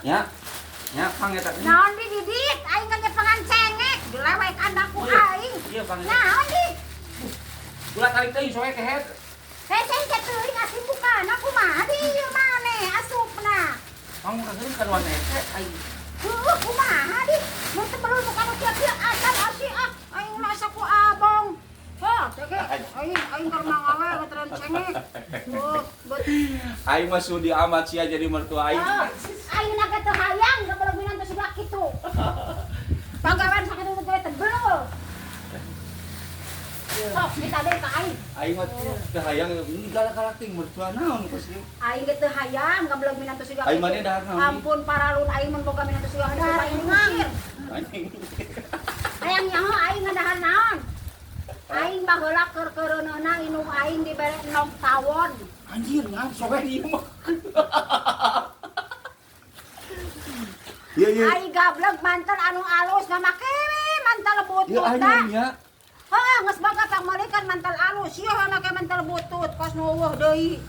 Ya. Ya, pang eta. Naon di didit, aing kan nyepengan cengek, dilewekan ku aing. Iya, pang. Naon di? Ulah tarik teuing soe kehet. Hese teh teuing asih bukana kumaha di ieu maneh asupna. Pang kaseun kaduan hese aing. Heuh, kumaha di? Mun teu perlu bukan kieu-kieu asal asih ah, aing mah asa ku abong. Hah, teh aing aing keur mangawe ngeteran cengek. Heuh, bet. Aing mah sudi amat sia jadi mertua aing. Ah, aing na teu hayang gablog minantu siga kitu. Panggawean sakitu teh teu belul. Sok kita deui ka aing. Aing mah teu hayang ini galak-galak ting mertua naon kos ieu. Aing ge teu hayang gablog minantu siga Aing kitu. mah dahar naon? Ampun paralun aing mun boga minantu siga kitu aing ngusir. Anjing. Hayang nyaho aing ngadahar naon? Aing baheula keur keureuneuhna indung aing dibere endog tawon. Anjir, ngam soe ieu mah. Iya, iya. Aing gableg mantel anu alus ngamake we mantel Iya, butut aing da. nya. Heuh, geus boga pangmeulikeun mantel alus, ieu make mantel butut kos nu eueuh deui.